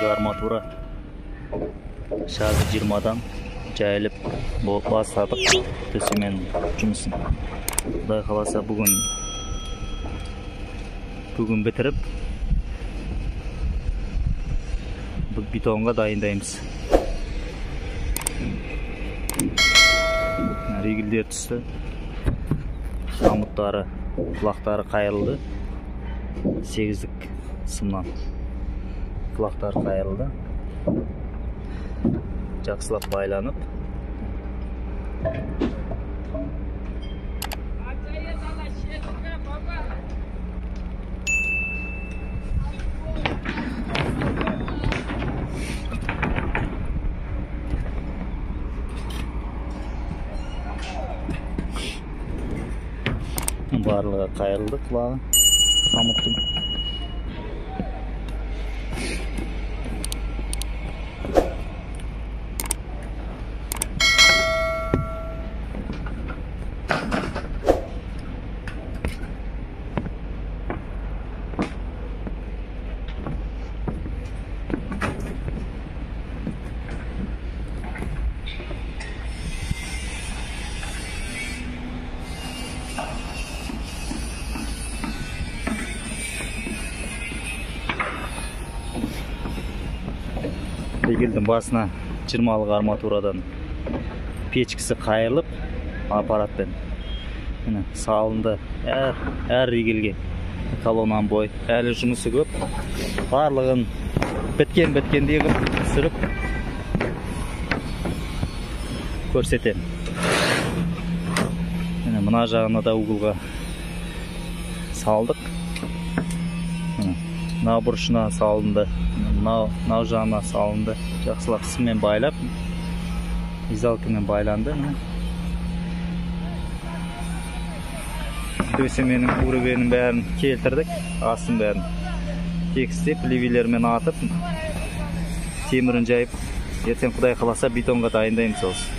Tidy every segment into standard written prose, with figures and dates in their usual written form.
12-лік арматура шағы 20-дан жайылып бастадық төсеменің жұмысын. Құдай қаласа бүгін бітіріп бетонға дайындаймыз. Ригельдер түсті, хомуттары, құлақтары қайырылды. 8-лік сымнан құлақтары қайырылды. Жақсылап байланып. Барлығы қайырылды құлағы хомуттың. Ригельдің басына 20-лық арматурадан печкісі қайырылып аппаратпен міне салынды. Әр ригельге колоннаның бойы. Әлі жұмысы көп. Барлығын біткен-біткендей қылып түсіріп көрсетемін. Міне мына жағына да углға салдық. Мына бұрышына салынды, мынау жағына салынды. Жақсылап сыммен байлап, изалкамен байланды. Төсеменің уровенің бәрін келтірдік, астын бәрін тегістеп, ливелермен атып, темірін жайып, ертең Құдай қаласа бетонға дайындаймыз осы.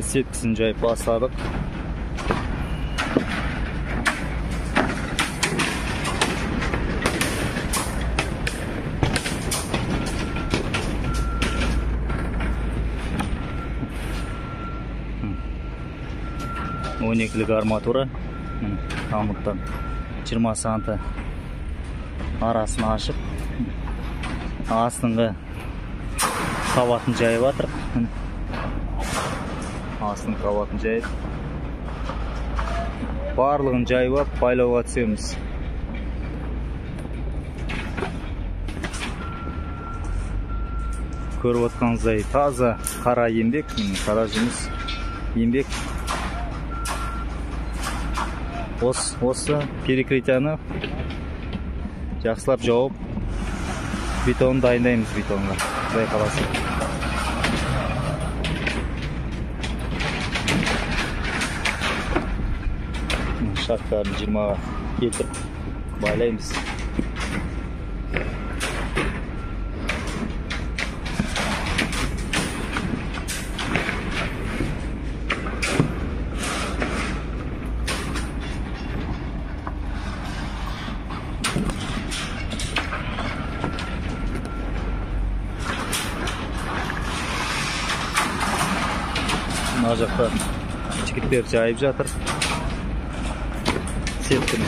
Сеткісін жайып бастадық. Он екілік арматура хомуттан 20 санты арасын ашып, астыңғы қабатын жайып жатырық. Астын қабатын жайып, барлығын жайып алып байлауға түсеміз. Көріп отқаныңыздай таза қара еңбек, қара жұмыс еңбек. Осы перекрытияны жақсылап жауып, бетонын дайындаймыз бетонға. Құдай қаласа. Шарттарын 20-ға келтіріп байлаймыз. Мына жақта жігіттер жайып жатыр. Сеткіні.